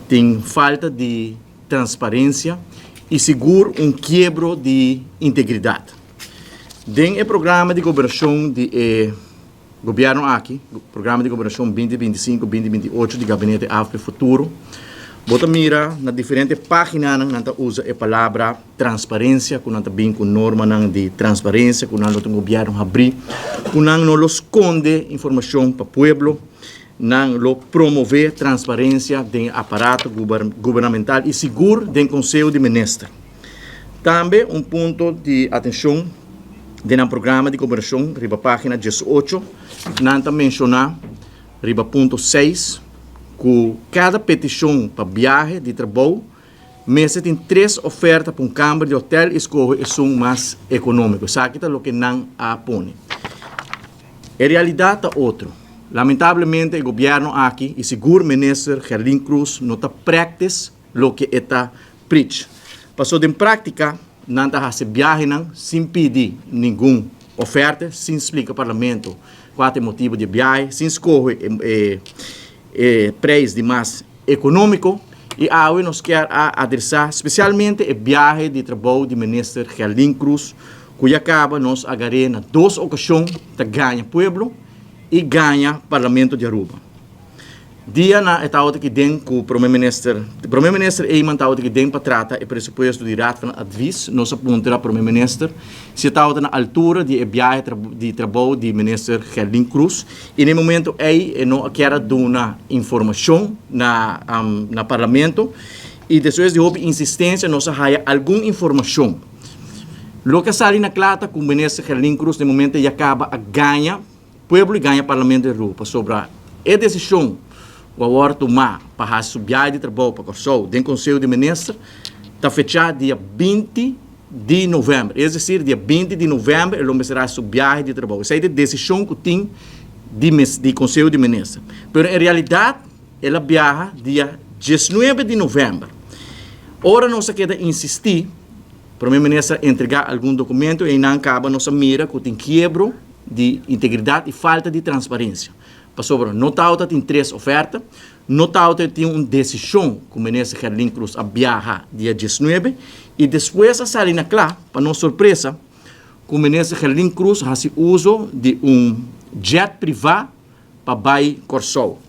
Tin falta di transparencia y sigur un kiebro di integridad. Den e programa di gobernacion di e gobierno aki, programa di gobernacion 2025-2028 di Gabinete AVP Futuro, bo ta mira na diferente paginanan nan ta usa e palabra transparencia, cu nan ta bin cu normanan di transparencia, cu nan lo ta un gobierno habri, cu nan no lo sconde informacion pa pueblo, nan lo promove transparencia den e aparato gubernamental y sigur den Conseho di Minister. Tambe un punto di atencion den nan programa di gobernacion riba pagina 18 nan ta menciona riba punto 6 cu cada peticion pa biahe di trabou mester tin tres oferta pa un camber di hotel y scoge esun mas economico. Esaki ta loke nan a pone. E realidad ta otro. Lamentablemente e gobierno aki y sigur Minister Gerlin Croes no ta practice loke e ta preach. Paso den practica nan ta haci biahenan sin pidi ningun oferta, sin splica Parlamento cua ta e motibo di e biahe, sin scoge e prijs di mas economico y awe nos kier a adresa specialmente e biahe di trabou di Minister Gerlin Croes cu ya caba nos a gar'e na dos ocasion ta gaña pueblo y gaña Parlamento di Aruba. Dia na e tabata aki den cu Prome Minister, Prome Minister Eman tabata aki den pa trata e presupuesto di Raad van Advies, nos a puntra Prome Minister si e tabata na altura di e biahe di trabou di Minister Gerlin Croes y na e momento ey e no a kier a duna informacion na na Parlamento y despues di hopi insistencia nos a haya algun informacion. Loke a sali na cla ta cu Minister Gerlin Croes na e momento ey a caba a gaña Pueblo i gaña Parlamento di Aruba pasobra e desishon ku a wòrdu tumá pa hasi su biahe di trabou pa Kòrsou den Konseho di Minister ta fechá dia 20 di novèmber. Es desir, dia 20 di novèmber e lo mester hasi su biahe di trabou. Esei ta e desishon ku tin di di Konseho di Minister. Pero en realidat el a biaha dia 19 di novèmber. Ora nos a keda insistí, Prome Minister a entregá algun dokumento i einan kaba nos a mira ku tin kiebro di integridat i falta di transparensia. Pasobra no tawata tin tres oferta, no tawata tin un desishon ku Minister Gerlin Croes a biaha dia 19 i despues a sali na kla, pa nos sorpresa, ku Minister Gerlin Croes hasi uso di un jet privá pa bai Kòrsou.